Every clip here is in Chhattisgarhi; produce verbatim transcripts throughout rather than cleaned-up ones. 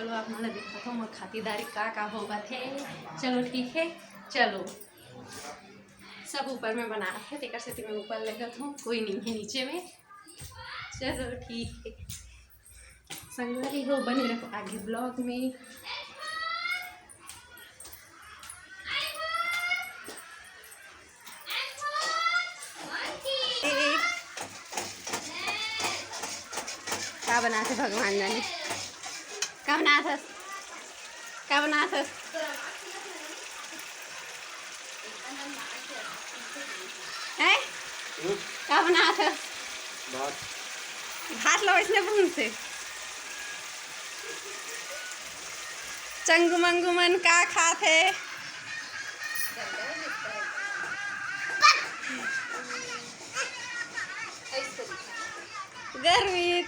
चलो, आप मन ला दिखाथों मोर खातिरदारी का का होवत हे। चलो, ठीक है, चलो। सब ऊपर में बनात हे, तेकर सेती मैं ऊपर लेगत हूँ, कोई नहीं है नीचे में। चलो, ठीक है संगवारी हो, बने रहो आगे vlog में। ए, का बनात हे भगवान जाने, का बनात हस, का बनात हस? हैं? हम्म। का बनात हस? भात। भात ला वइसने भूनथे। चंगू मंगू मन का खात हे? गर्वित,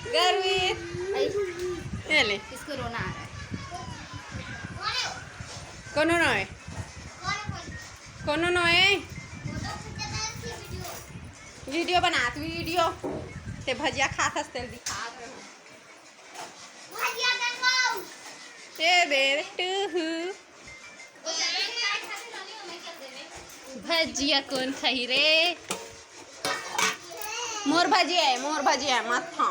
गर्वित। ये ले। इसको रोना आ रहा है। कोनो नोहे, कोनो नोहे। Video बनात, video। ते भजिया खात हस, तेल दिखात रहूं। ए बेटू। भजिया कोन खाही रे? मोर भजिया हे, मोर भजिया हे, मत खा।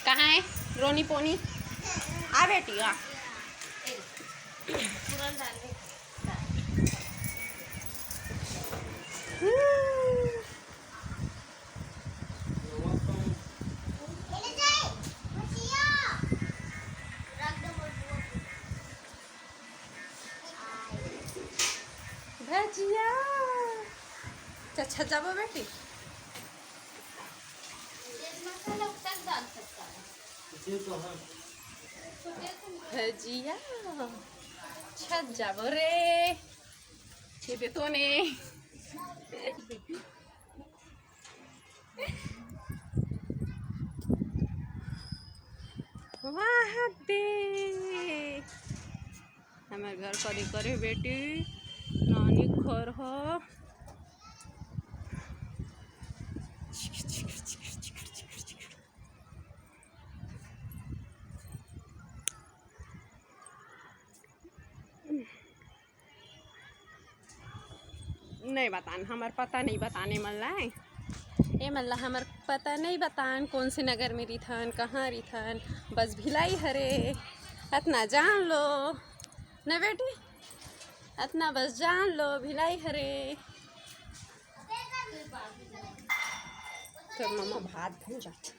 कहाँ हे रोनी पोनी? आ बेटी, आ। भजिया। अच्छा, अच्छा, जाबो बेटी। भजिया। अच्छा, जाबो रे। छेबे तो ने। वाह बे, हमर घर करी करे बेटी, नानी घर हो। नहीं बतान, हमर पता नहीं बतान ए मन ला। ए मन ला हमर पता नहीं बतान, कौन से नगर में रिथन, कहाँ रिथन, बस भिलाई हरे, अतना जान लो न बेटी, अतना बस जान लो, भिलाई हरे। तो मम्मा भात भूंजत।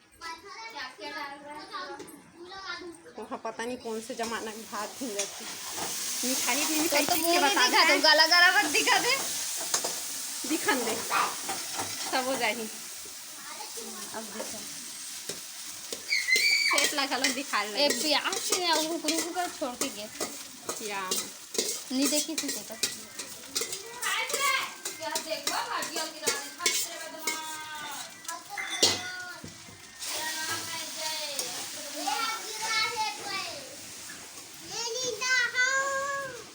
वहाँ पता नहीं कौन से जमाना के भात भूंजत हे। मिठाई भी, मिठाई तो चीख के मुंह नहीं बता दिखा, दे। तो गला गला मत दिखा दे। दिखन दे, सब हो जाही। अब दिखा। सेट ला घलो दिखा ले। ए, प्याज से ना, रुक, रुक कर छोड़ के गए। या। नहीं देखी थी देखा।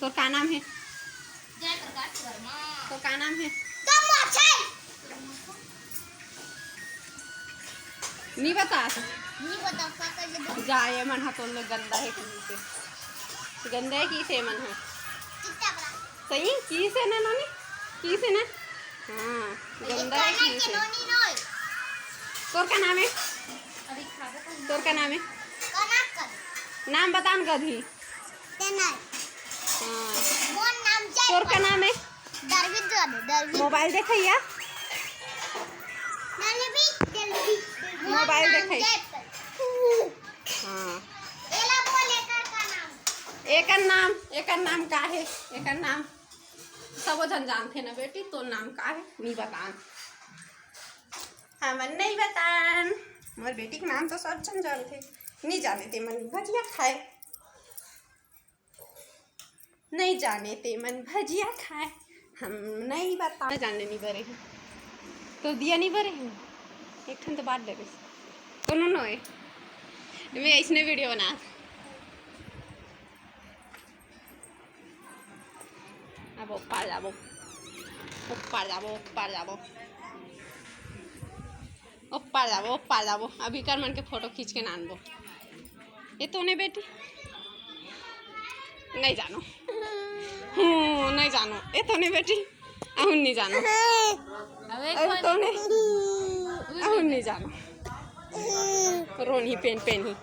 तोर का नाम हे? तोर का नाम हे? नी बता। नी बता, का कर ले? जा, ये मन हा तोर लोग गंदा हे किसी से। गंदा हे किसी मन हा। कितना बड़ा? सही? किसी ना नोनी? किसी ना? हाँ, गंदा हे किसी से। नोनी नोय। तोर का नाम हे? अभी खाबो का तोर का नाम हे? कनक कर। नाम बता न कभी। तेनर। हाँ। मोर नाम जय तोर का नाम हे? दरविंद्र आदि, दरविंद्र। मोबाइल देखइया। दलवी, दलवी। मोबाइल देखइया। हाँ। एला बोल एकर का नाम। एकर नाम, एकर नाम का हे? एकर नाम सबो झन जानथे ना बेटी, तोर नाम का हे? नी बतान। हमन नहीं बतान। मोर बेटी के नाम तो सब झन जानथे। नी जाने ते मन भजिया खाए। नहीं जाने ते मन भजिया खाए, हम नहीं बता। जाने नहीं बरे हे, तो दिया नहीं बरे हे, एक ठन तो बात डरे। कोनो नोय, मैं इसने video बना। अब ऊपर जाबो, ऊपर जाबो, ऊपर जाबो। ओ पार जाबो, ओ पार जाबो, अभी कर मन के फोटो खींच के नानबो। ए तो नहीं बेटी, नहीं जानो। हूँ, नहीं जानो। ए तो नहीं बेटी, अहूँ नहीं जानो। अबे ए तो नहीं, अहूँ नहीं जानो। रोनी पेन पेन ही।